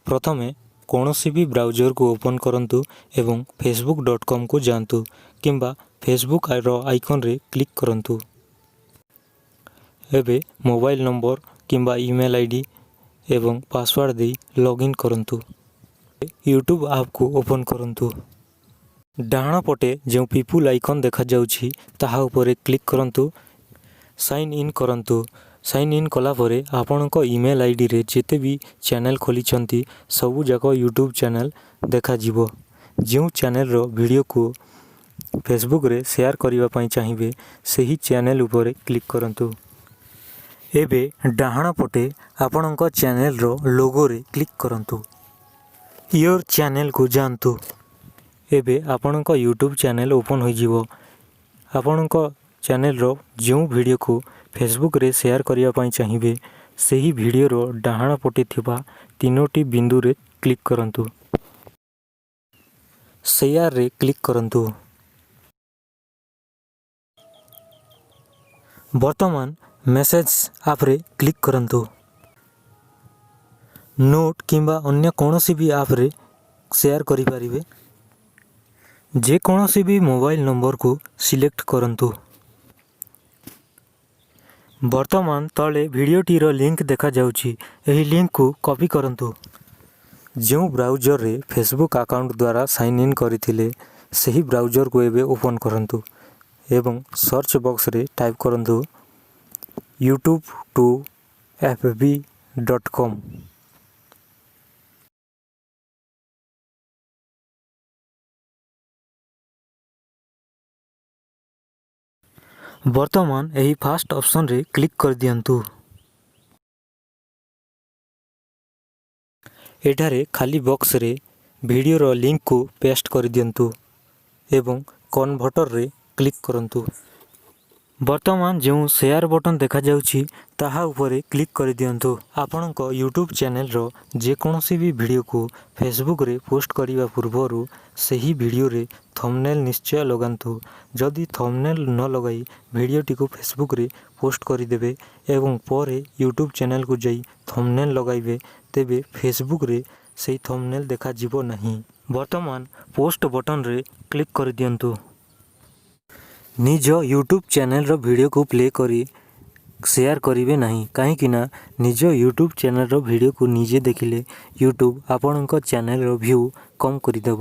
ପ୍ରଥମେ କୌଣସି ବି ବ୍ରାଉଜରକୁ ଓପନ୍ କରନ୍ତୁ ଏବଂ facebook.comକୁ ଯାଆନ୍ତୁ କିମ୍ବା ଫେସବୁକ୍ର ଆଇକନ୍ରେ କ୍ଲିକ୍ କରନ୍ତୁ। ଏବେ ମୋବାଇଲ ନମ୍ବର କିମ୍ବା ଇମେଲ୍ ଆଇଡି ଏବଂ ପାସୱାର୍ଡ଼ ଦେଇ ଲଗ୍ଇନ୍ କରନ୍ତୁ। ୟୁଟ୍ୟୁବ୍ ଆପ୍କୁ ଓପନ୍ କରନ୍ତୁ। ଡାହାଣ ପଟେ ଯେଉଁ ପିପୁଲ୍ ଆଇକନ୍ ଦେଖାଯାଉଛି, ତାହା ଉପରେ କ୍ଲିକ୍ କରନ୍ତୁ। ସାଇନ୍ ଇନ୍ କରନ୍ତୁ। ସାଇନ୍ ଇନ୍ କଲା ପରେ ଆପଣଙ୍କ ଇମେଲ୍ ଆଇଡ଼ିରେ ଯେତେ ବି ଚ୍ୟାନେଲ୍ ଖୋଲିଛନ୍ତି, ସବୁଯାକ ୟୁଟ୍ୟୁବ୍ ଚ୍ୟାନେଲ୍ ଦେଖାଯିବ। ଯେଉଁ ଚ୍ୟାନେଲ୍ର ଭିଡ଼ିଓକୁ ଫେସବୁକ୍ରେ ସେୟାର କରିବା ପାଇଁ ଚାହିଁବେ, ସେହି ଚ୍ୟାନେଲ୍ ଉପରେ କ୍ଲିକ୍ କରନ୍ତୁ। ଏବେ ଡାହାଣ ପଟେ ଆପଣଙ୍କ ଚ୍ୟାନେଲ୍ର ଲୋଗୋରେ କ୍ଲିକ୍ କରନ୍ତୁ। Your ଚ୍ୟାନେଲ୍କୁ ଯାଆନ୍ତୁ। ଏବେ ଆପଣଙ୍କ ୟୁଟ୍ୟୁବ୍ ଚ୍ୟାନେଲ୍ ଓପନ୍ ହୋଇଯିବ। ଆପଣଙ୍କ ଚ୍ୟାନେଲ୍ର ଯେଉଁ ଭିଡ଼ିଓକୁ ଫେସବୁକ୍ରେ ସେୟାର କରିବା ପାଇଁ ଚାହିଁବେ, ସେହି ଭିଡ଼ିଓର ଡାହାଣ ପଟେ ଥିବା ତିନୋଟି ବିନ୍ଦୁରେ କ୍ଲିକ୍ କରନ୍ତୁ। ସେୟାରରେ କ୍ଲିକ୍ କରନ୍ତୁ। ବର୍ତ୍ତମାନ ମେସେଜ୍ ଆପ୍ରେ କ୍ଲିକ୍ କରନ୍ତୁ। ନୋଟ୍ କିମ୍ବା ଅନ୍ୟ କୌଣସି ବି ଆପ୍ରେ ସେୟାର କରିପାରିବେ। ଯେକୌଣସି ବି ମୋବାଇଲ ନମ୍ବରକୁ ସିଲେକ୍ଟ କରନ୍ତୁ। ବର୍ତ୍ତମାନ ତଳେ ଭିଡ଼ିଓଟିର ଲିଙ୍କ ଦେଖାଯାଉଛି। ଏହି ଲିଙ୍କକୁ କପି କରନ୍ତୁ। ଯେଉଁ ବ୍ରାଉଜରରେ ଫେସବୁକ୍ ଆକାଉଣ୍ଟ ଦ୍ୱାରା ସାଇନ୍ ଇନ୍ କରିଥିଲେ, ସେହି ବ୍ରାଉଜରକୁ ଏବେ ଓପନ୍ କରନ୍ତୁ ଏବଂ ସର୍ଚ୍ଚ ବକ୍ସରେ ଟାଇପ୍ କରନ୍ତୁ youtube2fb.com। ବର୍ତ୍ତମାନ ଏହି ଫାଷ୍ଟ ଅପସନ୍ରେ କ୍ଲିକ୍ କରିଦିଅନ୍ତୁ। ଏଠାରେ ଖାଲି ବକ୍ସରେ ଭିଡ଼ିଓର ଲିଙ୍କକୁ ପେଷ୍ଟ କରିଦିଅନ୍ତୁ ଏବଂ କନଭର୍ଟରେ କ୍ଲିକ୍ କରନ୍ତୁ। ବର୍ତ୍ତମାନ ଯେଉଁ ସେୟାର ବଟନ୍ ଦେଖାଯାଉଛି, ତାହା ଉପରେ କ୍ଲିକ୍ କରିଦିଅନ୍ତୁ। ଆପଣଙ୍କ ୟୁଟ୍ୟୁବ୍ ଚ୍ୟାନେଲ୍ର ଯେକୌଣସି ବି ଭିଡ଼ିଓକୁ ଫେସବୁକ୍ରେ ପୋଷ୍ଟ କରିବା ପୂର୍ବରୁ ସେହି ଭିଡ଼ିଓରେ ଥମ୍ବନେଲ୍ ନିଶ୍ଚୟ ଲଗାନ୍ତୁ। ଯଦି ଥମ୍ବନେଲ୍ ନ ଲଗାଇ ଭିଡ଼ିଓଟିକୁ ଫେସବୁକ୍ରେ ପୋଷ୍ଟ କରିଦେବେ ଏବଂ ପରେ ୟୁଟ୍ୟୁବ୍ ଚ୍ୟାନେଲ୍କୁ ଯାଇ ଥମ୍ବନେଲ୍ ଲଗାଇବେ, ତେବେ ଫେସବୁକ୍ରେ ସେହି ଥମ୍ବନେଲ୍ ଦେଖାଯିବ ନାହିଁ। ବର୍ତ୍ତମାନ ପୋଷ୍ଟ ବଟନ୍ରେ କ୍ଲିକ୍ କରିଦିଅନ୍ତୁ। ନିଜ ୟୁଟ୍ୟୁବ୍ ଚ୍ୟାନେଲ୍ର ଭିଡ଼ିଓକୁ ପ୍ଲେ କରି ସେୟାର କରିବେ ନାହିଁ, କାହିଁକିନା ନିଜ ୟୁଟ୍ୟୁବ୍ ଚ୍ୟାନେଲ୍ର ଭିଡ଼ିଓକୁ ନିଜେ ଦେଖିଲେ ୟୁଟ୍ୟୁବ୍ ଆପଣଙ୍କ ଚ୍ୟାନେଲ୍ର ଭ୍ୟୁ କମ୍ କରିଦେବ।